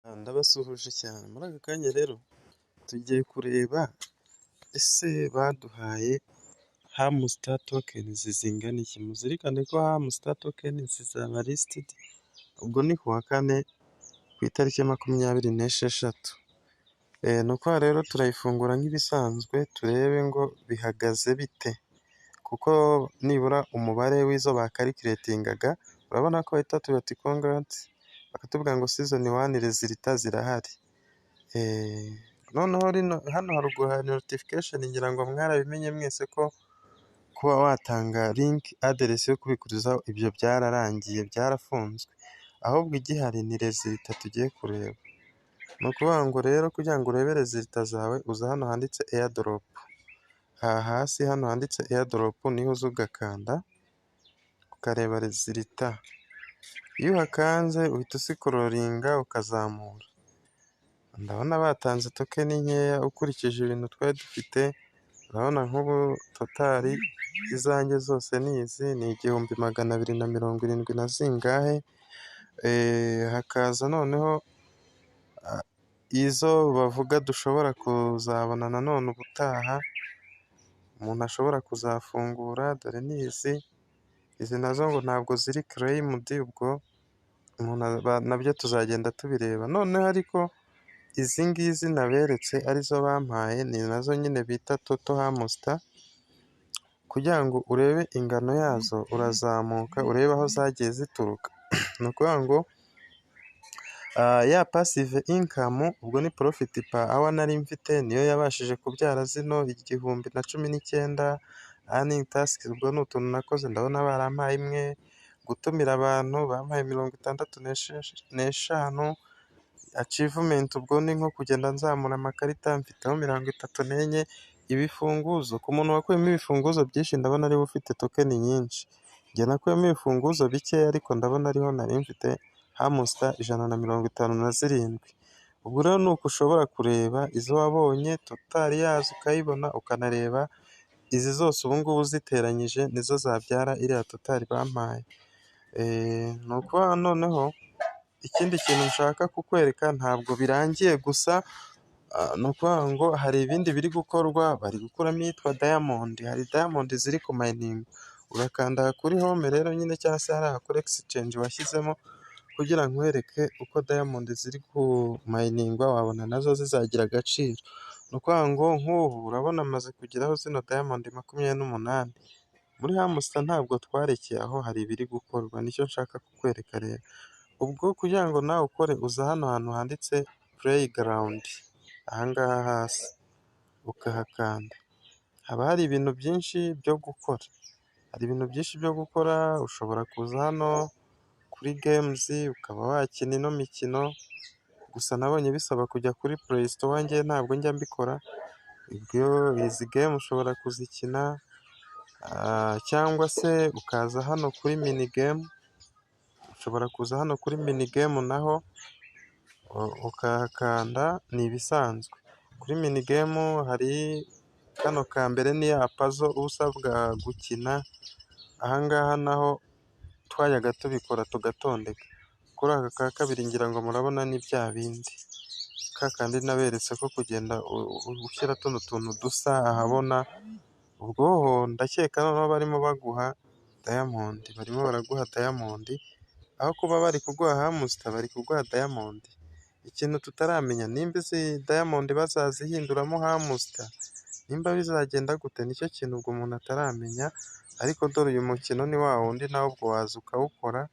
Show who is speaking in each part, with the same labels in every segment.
Speaker 1: Ndabasuhuje cyane, muri aka kanya rero tugiye kureba ese baduhaye Hamster tokens zingana iki? Muzirikane ko Hamster tokens zizaba listed, ubwo ni ku wa kane ku itariki 26. Ni ukuvuga rero turayifungura nk'ibisanzwe turebe ngo bihagaze bite, kuko nibura umubare w'izo bacalculatingaga, urabona ko bahita batubwira ati "Congrats", bakatubwira ngo season one results zirahari. Noneho hano haruguru hari notification, ngira ngo mwarabimenye mwese ko kuba watanga link address yo kubikurizaho ibyo byararangiye, byarafunzwe, ahubwo igihari ni results tugiye kureba. Ni ukuvuga ngo rero kugira ngo urebe results zawe, uza hano handitse airdrop, aha hasi hano handitse airdrop niho uza ugakanda ukareba results. Iyo uhakanze uhita uscrollinga ukazamura, ndabona batanze token nkeya ukurikije ibintu twari dufite, urabona nk'ubu total izanjye zose ni izi, ni 1270 na zingahe, hakaza noneho izo bavuga dushobora kuzabona nanone ubutaha, umuntu ashobora kuzafungura dore ni izi, izi nazo ngo ntabwo ziri claimed, ubwo nabyo tuzagenda tubireba. Noneho ariko izi ngizi naberetse arizo bampaye ni nazo nyine bita total Hamster, kugira ngo urebe ingano yazo urazamuka urebe aho zagiye zituruka. Ni ukuvuga ngo ya passive income, ubwo ni profit per hour nari mfite, niyo yabashije kubyara zino 1019, earning tasks ubwo ni utuntu nakoze ndabona barampaye imwe, gutumira abantu bampaye 65, achievement ubwo ni nko kugenda nzamura amakarita mfiteho 34, ibifunguzo ku muntu wakuyemo ibifunguzo byinshi ndabona ariwe ufite token nyinshi, njye nakuyemo ibifunguzo bikeya ariko ndabona ariho nari mfite Hamster 157. Ubwo rero ni uku ushobora kureba izo wabonye total yazo ukayibona, ukanareba izi zose ubu ngubu uziteranyije nizo zabyara iriya total bampaye. Ni ukuvuga noneho ikindi kintu nshaka kukwereka ntabwo birangiye gusa, ni ukuvuga ngo hari ibindi biri gukorwa, bari gukuramo iyitwa diamond, hari diamond ziri kumininga, urakanda kuri home rero nyine cyangwa se hariya kuri exchange washyizemo kugira nkwereke uko diamond ziri kuminingwa, wabona nazo zizagira agaciro. Ni ukuvuga ngo nk'ubu urabona maze kugeraho zino diamond 28, muri Hamster ntabwo twarekeye aho, hari ibiri gukorwa nicyo nshaka kukwereka rero. Ubwo kugira ngo nawe ukore uza hano hantu handitse playground, aha ngaha hasi ukahakanda, haba hari ibintu byinshi byo gukora, hari ibintu byinshi byo gukora, ushobora kuza hano kuri games ukaba wakina ino mikino, gusa nabonye bisaba kujya kuri Play Store, njye ntabwo njya mbikora, izi game ushobora kuzikina cyangwa se ukaza hano kuri mini game, ushobora kuza hano kuri mini game naho ukahakanda ni ibisanzwe. Kuri mini game hari kano ka mbere ni ya puzzle uba usabwa gukina, aha ngaha naho twajyaga tubikora tugatondeka. Kuri aka ka kabiri ngira ngo murabona ni bya bindi, ka kandi naberetse ko kugenda ushyira tuno tuntu dusa ahabona, ubwo ho ndakeka noneho barimo baguha diamond, barimo baraguha diamond, aho kuba bari kuguha Hamster bari kuguha diamond. Ikintu tutaramenya nimba izi diamond bazazihinduramo Hamster, nimba bizagenda gute, nicyo kintu ubwo umuntu ataramenya, ariko dore uyu mukino ni wa wundi nawe ubwo waza ukawukora,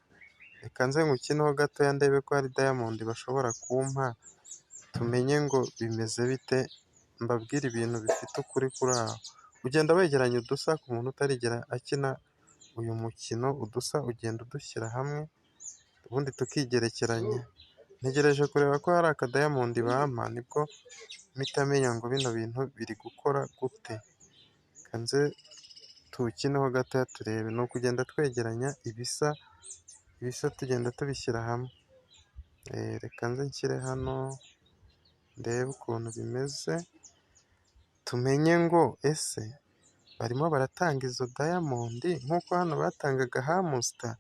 Speaker 1: reka nze nywukineho gatoya ndebe ko hari diamond bashobora kumpa, tumenye ngo bimeze bite, mbabwire ibintu bifite ukuri kuri aho. Ugenda wegeranya udusa ku muntu utarigera akina uyu mukino, udusa ugenda udushyira hamwe ubundi tukigerekeranya. Ntegereje kureba ko hari akadiamond bampa nibwo mpita menya ngo bino bintu biri gukora gute. Reka nze tuwukineho gatoya turebe, ni ukugenda twegeranya ibisa, ibisa tugenda tubishyira hamwe. Reka nze nshyire hano ndebe ukuntu bimeze, tumenye ngo ese barimo baratanga izo diamond nk'uko hano batangaga Hamster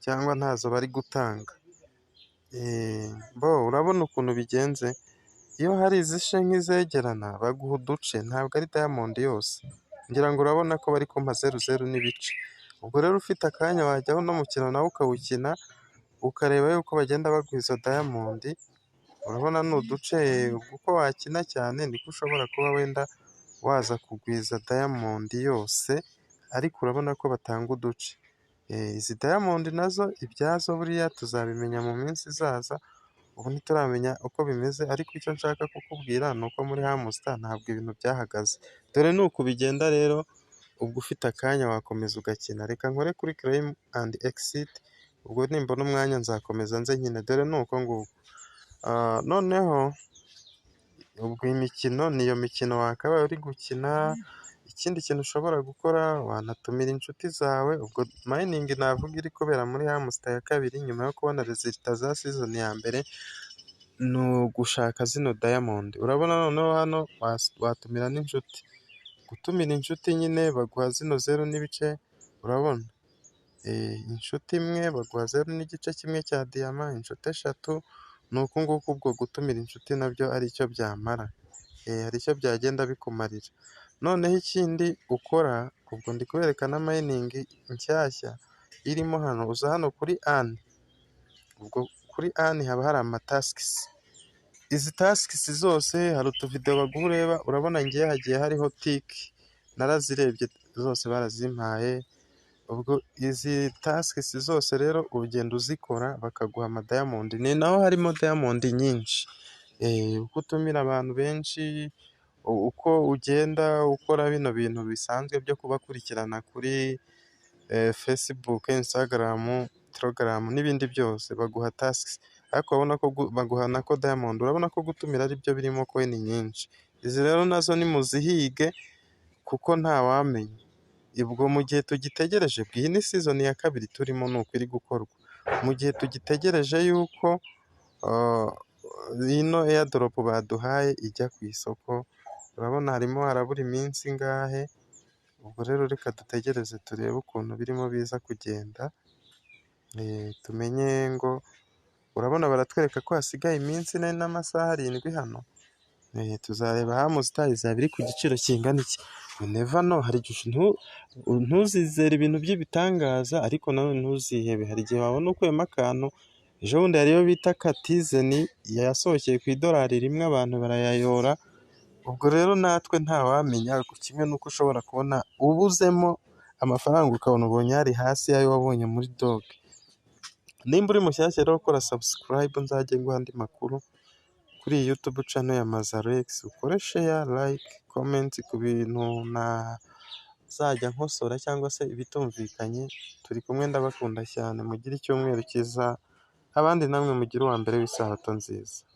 Speaker 1: cyangwa ntazo bari gutanga. Bo urabona ukuntu bigenze, iyo hari izishe nk'izegerana baguha uduce, ntabwo ari diamond yose. Ngira ngo urabona ko bari kumpa zeru zeru n'ibice. Ubwo rero ufite akanya wajyaho uno mukino nawo ukawukina, ukareba yuko bagenda baguha izo diamond, urabona ni uduce, uko wakina cyane niko ushobora kuba wenda waza kugwiza diamond yose, ariko urabona ko batanga uduce. Izi diamond nazo ibyazo buriya tuzabimenya mu minsi izaza, ubu ntituramenya uko bimeze, ariko icyo nshaka kukubwira ni uko muri Hamster ntabwo ibintu byahagaze. Dore ni uku bigenda rero, ubwo ufite akanya wakomeza ugakina. Reka nkore kuri claim and exit, ubwo nimbona umwanya nzakomeza nze nkine, dore ni uko nguko. Noneho ubwo imikino ni iyo mikino wakabaye uri gukina, ikindi kintu ushobora gukora wanatumira inshuti zawe, ubwo mining navuga iri kubera muri Hamster ya kabiri nyuma yo kubona résultats za season ya mbere, ni ugushaka zino diamond. Urabona noneho hano watumira n'inshuti. Gutumira inshuti nyine baguha zino zeru n'ibice, urabona inshuti imwe baguha 0.1 cya diyama, inshuti eshatu ni uku nguku. Ubwo gutumira inshuti nabyo ari icyo byamara, hari icyo byagenda bikumarira. Noneho ikindi ukora, ubwo ndi kubereka na mining nshyashya irimo hano, uza hano kuri earn, ubwo kuri earn haba hari ama tasks. Izi tasks zose hari utuvidewo baguha ureba, urabona ngewe hagiye hariho tick, narazirebye zose barazimpaye, ubwo izi tasks zose rero ugenda uzikora bakaguha ama diamond, ni naho harimo diamond nyinshi. Uko utumira abantu benshi, uko ugenda ukora bino bintu bisanzwe byo kubakurikirana kuri Facebook, Instagram, Telegram n'ibindi byose, baguha tasks, ariko urabona ko baguha nako diamond, urabona ko gutumira ari byo birimo coin nyinshi. Izi rero nazo nimuzihige kuko ntawamenya. Ubwo mu gihe tugitegereje, iyi ni season ya kabiri turimo ni uku iri gukorwa, mu gihe tugitegereje yuko ino airdrop baduhaye ijya ku isoko, urabona harimo harabura iminsi ingahe, ubwo rero reka dutegereze turebe ukuntu birimo biza kugenda, tumenye ngo urabona baratwereka ko hasigaye iminsi 4 n'amasaha 7 hano, tuzareba Hamster izaba iri ku giciro kingana iki? You never know, hari igihe ntuzizere ibintu by'ibitangaza ariko nanone ntuzihebe, hari igihe wabona ukuyemo akantu, ejo bundi hari iyo bita Catizen yasohokeye ku idolari 1 abantu barayayora, ubwo rero natwe ntawamenya, kimwe n'uko ushobora kubona ubuzemo amafaranga ukabona ubonye ari hasi y'ayo wabonye muri Dogs. Nimba uri mushyashya rero kora subscribe nzajye nguha andi makuru kuri iyi YouTube channel ya Mazarex, ukore share, like, comment ku bintu nazajya nkosora cyangwa se ibitumvikanye, turi kumwe ndabakunda cyane, mugire icyumweru cyiza, abandi namwe mugire uwa mbere w'isabato nziza.